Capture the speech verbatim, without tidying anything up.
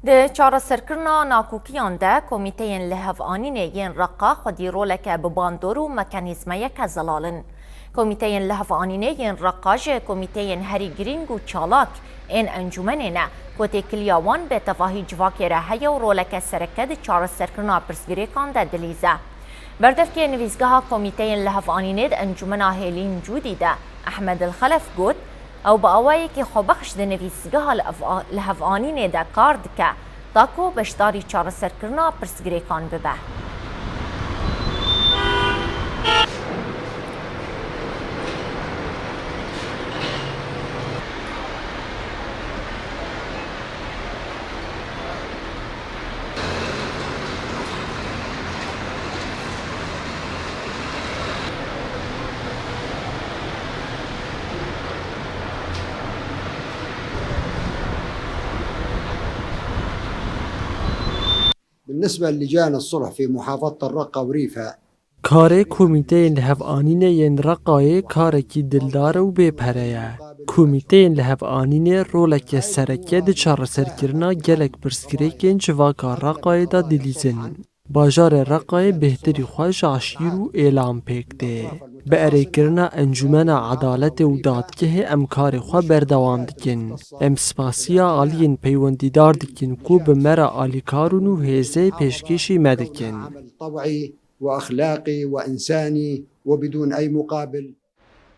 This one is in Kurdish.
Di çareserkirina nakokiyan de komîteyên lihev'anînê yên Reqa xwedî roleke bi bandor û mekanîzmayeke zelal in. Komîteyên lihev'anînê yên Reqa ji komîteyên herî girîng û çalak ên encûmenê ne ku têkiliya wan bi tevahî civakê re heye û roleke sereke di çareserkirina pirsgirêkan de dilîze. Berdevkê nivîsgeha Komîteyên Lihev'anînê di Encûmena Hêlîn Cûdî de Ehmed El Xelef got, ew bi awayekî xwebexş di nivîsgeha lihev-, lihev'anînê de kar dike, ta ku beşdarî çareserkirina pirsgirêkan bibe. بالنسبة للجان الصلح في محافظة الرقة وريفها، Karê komîteyên lihev'anînê yên Reqayê karekî dildar û bêpere ye. Komîteyên lihev'anînê roleke sereke di çareserkirina gelek pirsgirêkên civaka Reqayê de dilîzin. Bajarê Reqayê bêhtirî xwe ji eşîr û êlan pêk tê. Bi erêkirina Encûmena Edaletê û Dadgehê em karê xwe berdewam dikin. Em spasiya aliyên peywendîdar dikin ku bi me re alîkar in û hêzê pêşkêşî me dikin. وأخلاقي وإنساني وبدون أي مقابل.